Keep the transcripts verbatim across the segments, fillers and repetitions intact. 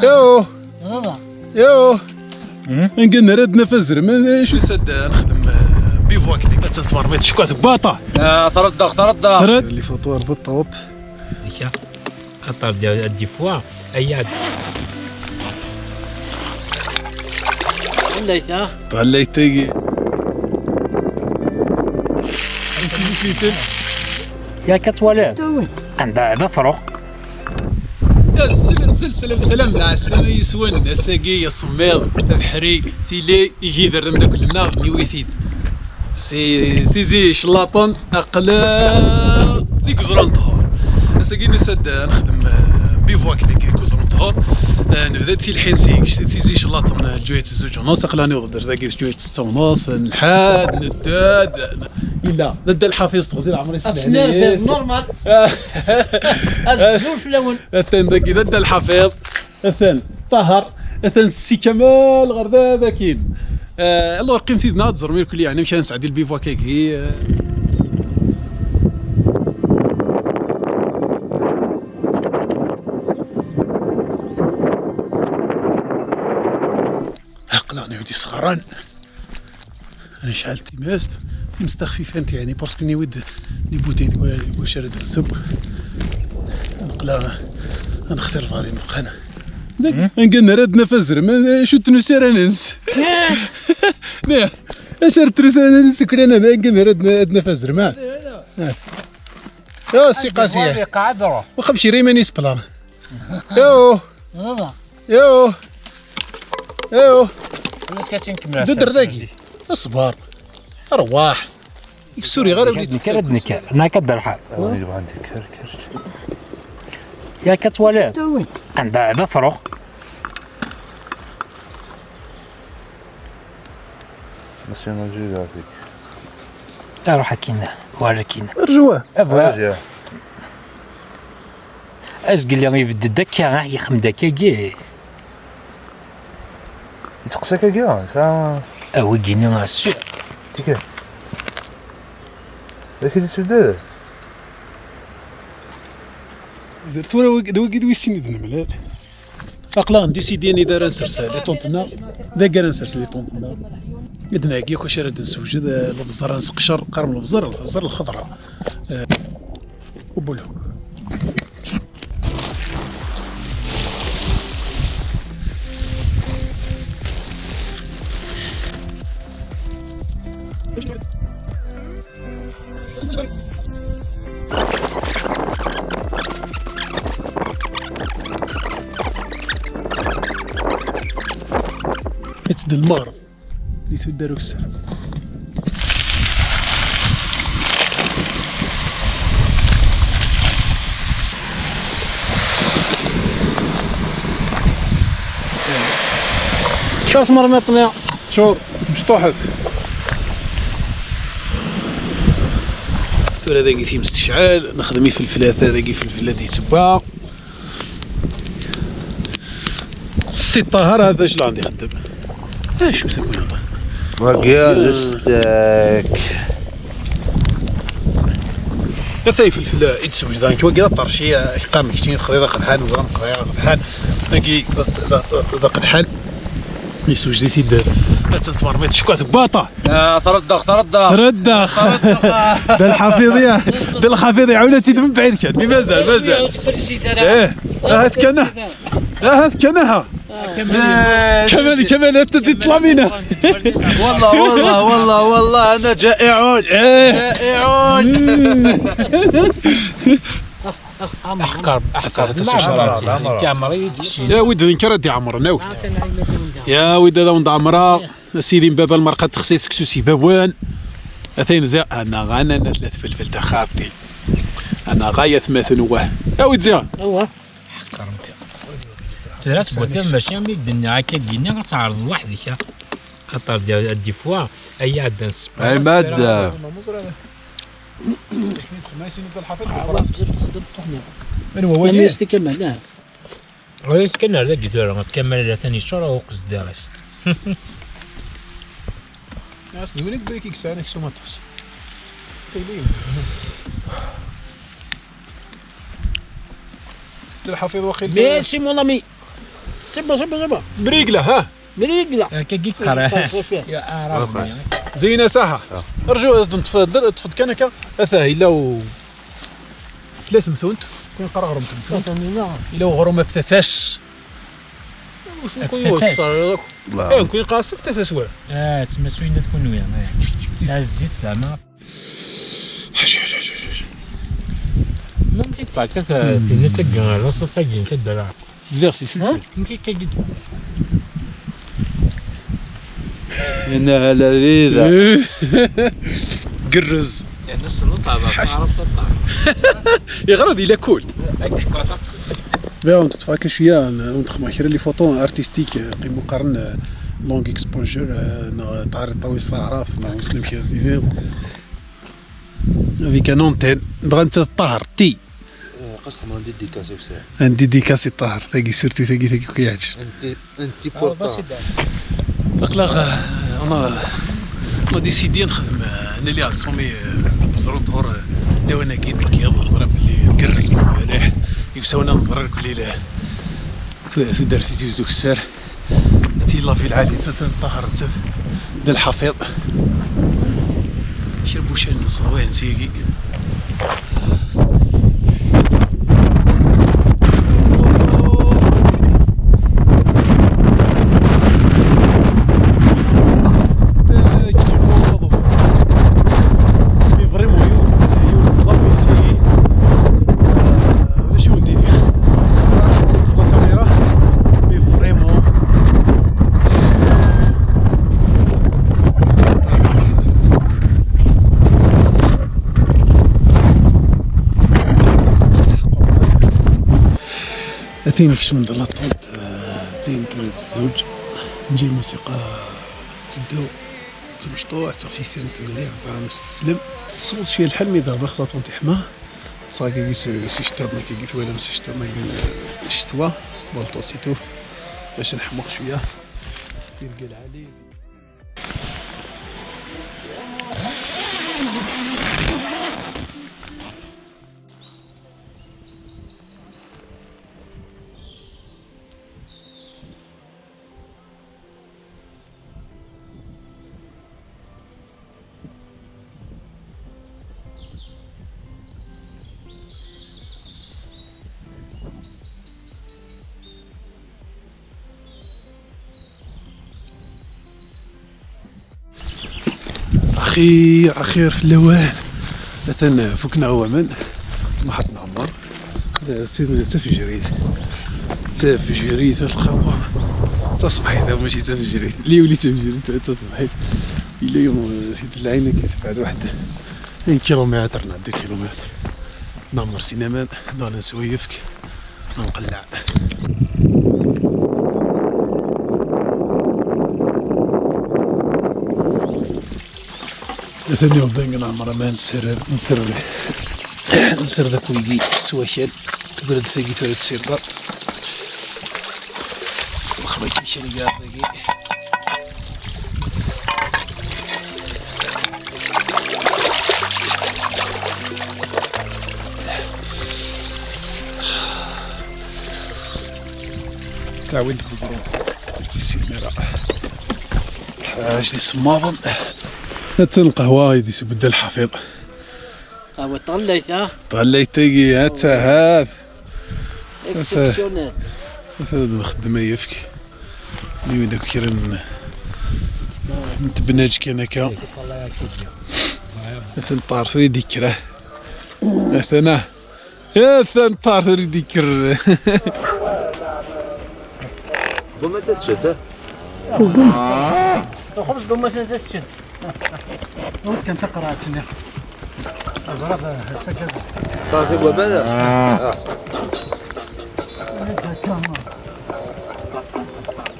Yo. Yo. Anga nara ad naf azrem, acu? Sad ad nexdem, eh, bivouac. Ad tentmermiḍ cekwa tebbaṭa. Ah, treddaɣ, treddaɣ. Tred. Les photos ar ḍeṭṭ. Dika. Xaṭer d-, ad d-ifwa. Aya. Anda ay ta? Ṭallayt tagi. Yak ad twaliḍ. Anda d afrux. Sel-, sel-, sel-, sel-, sel-, lɛeslama yes-wen, ass-agi asemmiḍ, abeḥri, tili, igider d ameddakel-nneɣ, niwi-t-id. Si Tizi Cellaṭen, aql-aɣ deg Uẓru n Ṭhur. Ass-agi nusa-d ad nexdem, eh, bivouac deg, deg Uẓru n Ṭhur. Eh, nebda-d tilḥin si Tizi Cellaṭen, eh, lǧuya n zuǧ u nus, aql-aɣ niweḍ-d dagi lǧuya n setta u nus, nḥad, nedda-d. Yella, d Dda Lḥafiẓ, teɣzi leɛmer-is. Ad tennerfiḍ, normal. Azul fell-awen. Atan dagi d Dda Lḥafiḍ. Atan Ṭaher. Atan Si Kamal ɣer da, dakin. Eh, alors, qqim tid-nneɣ ad teẓrem irkelli, yeɛni, amek ara nesɛeddi lbivouac-agi. Eh. Aql-aɣ nɛiwed isɣaṛen. Necɛel timest, timest taxfifant, yeɛni, parce que niwi-d les bouteilles deg wa-, deg wacu ara d-nsew. Neqla ad nextir lbari meqqan. Anga nara ad naf azrem, acu n tnusaran-nnes? Acu n tnusaran-nnes ukran, anga nara ad n-, ad naf azrem, ah? Yo, Si Qasi. Waxa mcira iman-is plan. Yo. Yo. Yo. Ulac kačči nkemmel. Dder dagi. Ṣber. Rwaḥ. Ur suriɣ ara ula d nekk. Nekk ad d-nekker. Nekk ad d-rḥal. Yak ad twaliḍ. Anda d afrux. National Geographic. Aruḥ akkin, war akkin. Rju. Abwa. Rju. Azgel-a ibedd-d akka, ah, yexdem-d akkagi. Yettqes akkagi, sa. A wigini, ah, sûr. Tika. D acu i d-tebded? Tura wigi, d wigi d wis sin i d-nemlal. Aql-aɣ ndisidi anida ara nsers les tentes-nneɣ, dagi ara nsers les tentes-nneɣ. Ad d-nheggi akk acu ara d-nsewjed, eh, lebẓer ad nseqcer, qqaren lebẓer, lebẓer lxeḍra. Eh, ubulu. It's the mar. Di tuddar ukessar. Teččur tmermiṭ-nni. Teččur, mecṭuḥet. Tura dagi times tecɛel, nexdem ifelfel, ata dagi ifelfel ad yettebba. Si Ṭaher, hada acu la ɣ-d-ixeddem. Acu taguni? Wagi d stek. Ata ifelfel i d-sewjdeɣ nekk, wagi d aṭerci, eh, qqaren keččini texdiḍ aqedḥan, neẓra meqqriɣ aqedḥan. Dagi d, d, d, d aqedḥan. Yessewjed-it-id. Atan tmermiṭ, cekwa tebbaṭa. Ah, treddaɣ, treddaɣ. Treddaɣ. Treddaɣ. Dda Lḥafiḍ, ya. Dda Lḥafiḍ iɛawed-itt-id mebɛid kan. Mi mazal, mazal. Ur tferrjit ara. Eh, ahat kan. Ahat kan, aha. Kamal, Kamal, anta di ṭlamina. والله، والله، والله، والله، أنا جائع. Eh. جائع. Aḥqer, aḥqer. Ata, ata, ma ata, ɛemreɣ, ata, ata. Ɛemreɣ, ɛemreɣ. Ya wid, d nekk ara d-iɛemren, awid. Ya wid, ad awen-d-ɛemreɣ. A sidi n baba lmerqa texsi seksu s ibawen. Atan ziɣ, anaɣ, anaɣ, la tfelfel taxaṭi. Anaɣ, ay atmaten, wah. A wid ziɣ. Awah. Tura seg watan mačči am i d-nniɣ akka, gini ad tɛerḍeḍ weḥd-k, a. Xaṭer di-, ad d-ifwa, ay iɛeddan s ssebba. Ay mad. Anwa wagi? Tamest i Kamal, ah. Ɣer-is kan ar dagi tura, Kamal atan yeččur uqezder-is. As d win i yesɛan aksum aṭas. Tili. Lḥafiḍ waqil. Merci, mon ami. C'est bon, c'est bon, c'est bon. Brigla, ha? Brigla. Akka i yeqqar. Ça, ça suffit. Ya Aɛraben. Zeyna saha. Rju, ad ṭṭfeḍ, ṭṭfeḍ kan akka. Ata, yella u-, tella temtunt. Kan qqar aɣrum temtunt. Ata, nina. Yella uɣrum ɣef tafat. Ɣef tafat. Aywa, kkun iqas ɣef tafat wa. Ah, ttmasuyen ad kunwi. Sɛa zzit, sɛa ma. Mamki tfakka tinit-agi, laṣaṣ-agi n taddara. Lliɣ tiselsi. Mamki kagit. Inna hala rida. Gerrez. Yerna ssneḍ taɛrabt, taɛrabt aṭas. Yeɣra di lakul. Akka teḥka aṭas. Bɣiɣ ad teṭṭef akka cwiya, ad nexdem kra les photos artistiques, qqimu qqaren, euh, long exposure, euh, neɣ taɛriḍt-awi s taɛrabt, neɣ wissen amek ara tili. Avec un antenne, dɣa netta d Ṭaher T. Eh, qas txedmeḍ dédicace akk sɛiɣ. Un dédicace i Ṭaher, tagi surtout, tagi, tagi akk yeɛǧeb. Un ti-, un ti pour Ṭaher. Aql-aɣ, euh, on a, on a décidé ad nexdem, euh, ad nali ar sommet, euh, Uẓru Ṭhur, euh, lawan-agi deg yiḍ, neẓra belli tgerrez mliḥ, yusa-awen ad nẓer belli la-, tu-, tudert Tizi Uzzu Ukessar. Ad tili la ville lɛali, netta d Ṭaher, netta d Lḥafiḍ. Kra n wucalen n ṣṣeḍwayen seg-agi. Mais vraiment, yiwen, yiwen n ḍabit-agi. Euh, ulac yiwen didi. La caméra, mais vraiment. Atin kecmen-d la tente, euh, atin tura tezzuǧ. Nǧi lmusiqa tetteddu, d tamecṭuḥt, xfifant mliḥ, ẓran-as teslem. Ṣṣut fi lḥal mi d-rbax la tente iḥma. Ṭṣagagi s, s iceṭṭiḍen-agi, twalam s iceṭṭiḍen-agi n ccetwa, s tbalṭut et tout, bac ad nḥemmeq cwiya. Tirga lɛali. Axir, axir fell-awen. Atan fukken-aɣ waman. Nruḥ ad nɛemmer. D tafejrit. D tafejrit, a lxawa. D taṣebḥit, mačči d tafejrit. Liwli d tafejrit, d taṣebḥit. Yella yum, tid lɛin akka tebɛed waḥed un kilomètre neɣ deux kilomètres. Nɛemmer sin aman, nɛemmer s wayefk, nqelleɛ. Atan yuḍen nɛemmer aman, nserr, nserr, nserr akk wigi s wakal. Tegra-d tagi tura tsirda. Lexbac n cengar dagi. Tawin deg uẓru. Ur tt-issin ara. Ḥaǧ d isemmaḍen. Attan lqahwa i d-isbedda lḥafiḍ. Qahwa tɣellayt, ha? Tɣellayt tagi, ha-tt-a, ha-t. Exceptionnel. Ata ad nxeddem ayefk. Yiwen akk kra n, n tebnaǧ kan akka. Ata n Ṭaher tura i d-yekker. Atan ah. Ata n Ṭaher tura i d-yekker. Bon, ma teččet, ha? Txuṣ d umas n teččet. Ur kan taqerɛet-nni. Ẓriɣ ass-a kan. Ṣafi wabal? Ah.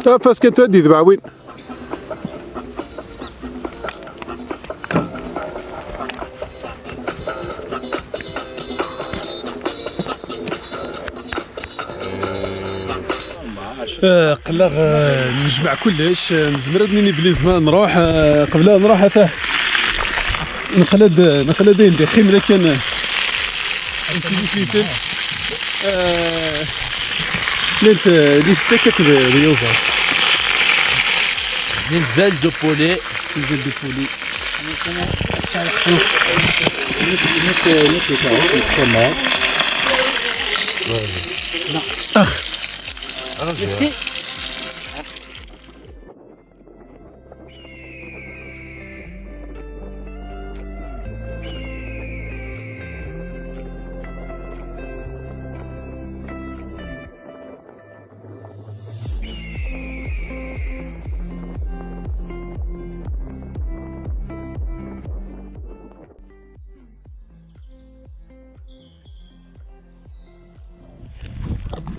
Tafas kan tura d-idbeɛ win. Eh, qleɣ, eh, nejmeɛ kullec, eh, nezmer ad nini belli nezmer ad nruḥ, eh, qbel ad nruḥ ata neqla-d, neqla-d ayen d-iqqimen akken, eh, eh, Kent, euh, les steaks akked, euh, les yogurts. Des ailes de poulet. Des ailes de poulet. Net, net les carottes, les tomates. Ah.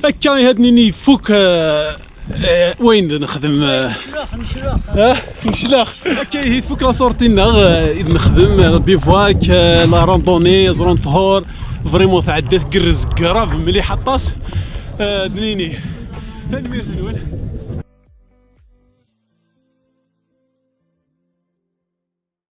Akka i had nini ifuk, eh, eh, wayen d nexdem, eh. Neclex, neclex. Ah, neclex. Akka i tfuk la sortie-nneɣ, eh, i d nexdem, eh, bivouac, eh, la randonnée, ẓran ṭhur, vraiment tɛedda tgerrez grave mliḥ aṭas. Eh, d nini. Tanemmirt-nwen.